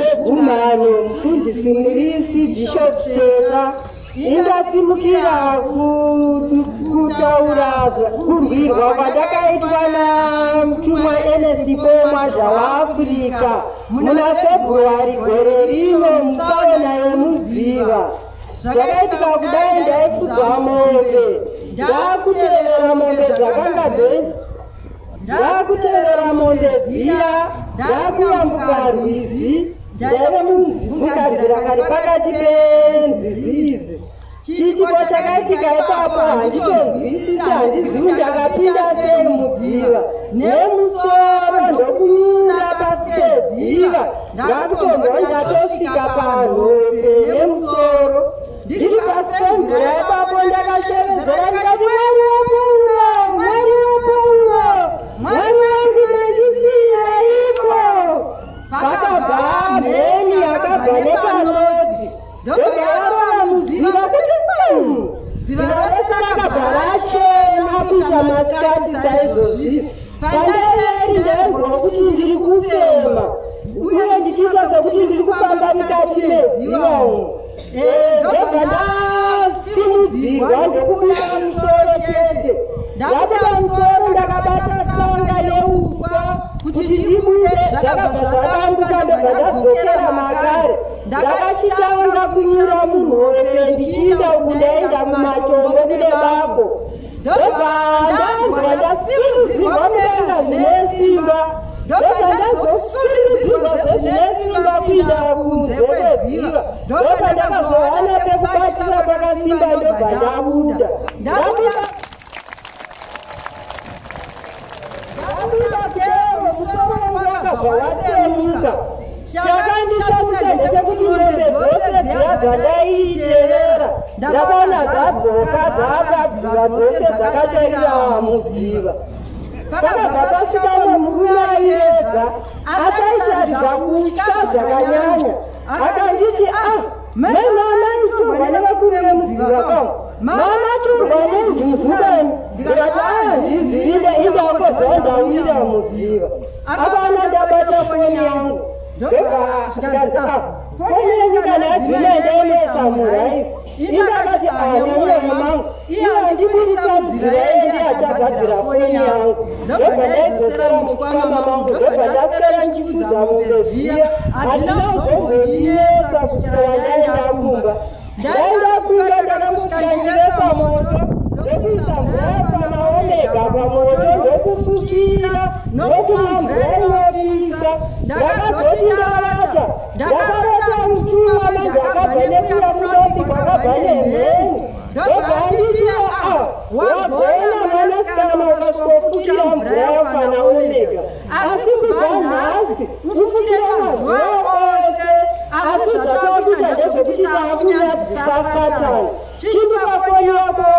Chegumano, Mufundisi Murisi, Bishop Seka. Indasimukira kutaura kurwirwa kwandakaitwa naMutumwa Ernest Paul waAfrica muna February gore rino mutsaona yemudziva. Zvakaitika kudai, ndaifudza mombe, ndakutevera mombe dzakanga ndakutevera mombe dziya, ndakuyambuka rwizi. Ndaive mukadzira kari pakati penzizi idzi. Chiitiko chakaitika ipapo handitonzwisisi, handizivi ndakapinda sei mudziva nemusoro, ndokunyura pasi pedziva, ndakutonzwa ndatosvika panhope nemusoro. Ndiri pasi pemvura ipapo ndakashevedzera ndikati, "Mwari waPauro, Mwari waPauro, Mwari wangu, mandisiyireiko?" Pakabva mheni yakabva nepanoti, ndobva yarova mudziva kuti pum. Dziva rose rakabva rachena kuita masikati saizvozvi. Pandaieri ndainzwa kuti ndiri kufema uye ndichiita sekuti ndiri kufamba mukati medziva umu. Ndobva ndasimudzirwa ndokubuda musoro chete. Ndabuda musoro, ndakabata tsanga neuswa kuti ndibude, zvakabva zvadambuka, ndobva ndadzokera makare. Ndakachitanga kunyura munhope ndichiinda uku, ndaenda kumatombo kune bako. Ndobva ndanzwa ndasimudzirwa mudenga zvine simba, ndobva ndazosundidzirwa zvine simba kuinda kunze kwedziva. Ndobva ndakazowana pekubatira pakasimba, ndobva ndabuda. Ndabuda, ndabuda kudero, musoro wangu wakabva watsemuka. Chakandishamisa ndechekuti mombe dzose dziya dzandaitevera ndakaona dzadzoka dzaakadziva dzose dzakatarira mudziva. Pakabva pasvika mumwe murume airedza, asaitaridza kutya zvakanyanya. Akanditi, "Ah, mai, maitorwa nevakuru vemudziva kamo, mamatorwa nenjuzu kani?" Ndikati, "A, handizivi, indakozva ndawira mudziva." Akaona ndabata foni yangu, ndobva zvikanzi, "A, foni yenyu kana yadzima ndainoisa muraisi." Indakati, "A, nemwoyo mangu, iye andiburitsa mudziva yeye achagadzira foni yangu." Ndobva ndaidzosera muchikwama mangu, ndobva ndaswera ndichifudza mombe dziya. Hadzina kuzombondinetsa kusvikira ndaenda kumba. Ndaenda kumba, ndakangosvika ndichivesa moto, ndokuisa mvura yafana Omega pamoto, ndokufukira nokumwa mvura inopisa. Ndakazoti ndavata, ndakarota mutumwa manje akabva nekuya kunoti kwakabva nemheni, ndobva anditi, "A, wagona mwanasikana, ukasvikofukira mvura yafana Omega. Asi kubva nhasi ufukire mazuva ose. Asi zvatakuita ndezvekuti taakunyadzisa Satani. Chindipa foni yako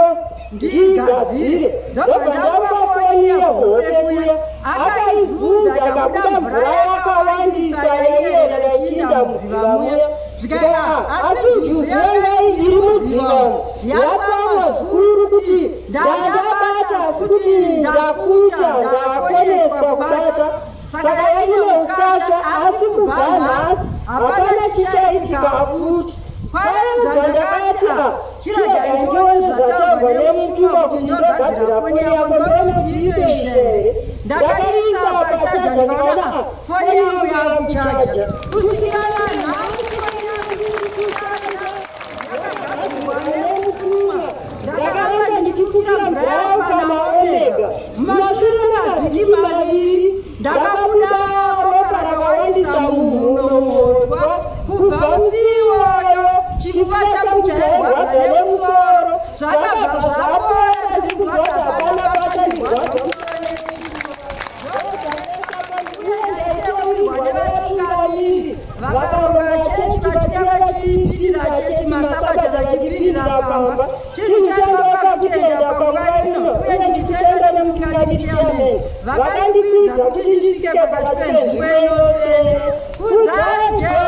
ndiigadzire." Ndobva ndamupa foni yakuhope kuya. Akaizunza, ikabuda mvura yakawandisa yaiyerera ichiinda mudziva muya. Zvikaa, asi njuzu yanga iri mudziva umu yatsamwa zvikuru kuti ndandabata, kuti ndakuta, ndakoneswa kubata, saka ine ukasha. Asi kubva nhasi hapana chichaitika futi. Kwaedza, ndakati, "A, chirega ndione zvataurwa nemutumwa kuti ndogadzira foni yako, ndoone kuti inoita here." Ndakaisa pachaja, ndikaona, a, foni yangu yakuchaja kusvikira nanhasi. Foni yangu iri kuchaja, yakagadzirwa nemutumwa. Ndakaramba ndichifukira mvura yafana Omega. Mumashure memavhiki 2 ndakabuda ropa rakawandisa mumhuno muhotwa. Kubva musi iwoyo chipfuva changu chairwadza nemusoro zvakabva zvapora. Ndiri kurwadza, hapana pachandirwadza musoro nechipfuva. Uye ndaitaurirwa nevatungamiri vakaronga chechi, vachiya vachipindira chechi masabata, vachipindira pamba. Chinhu chandinopa kutenda panguva ino, uye ndichitenda nemutungamiri chairman vakandikwidza kuti ndisvike pakati penzvimbo inotsvene. Kudzai Jesu.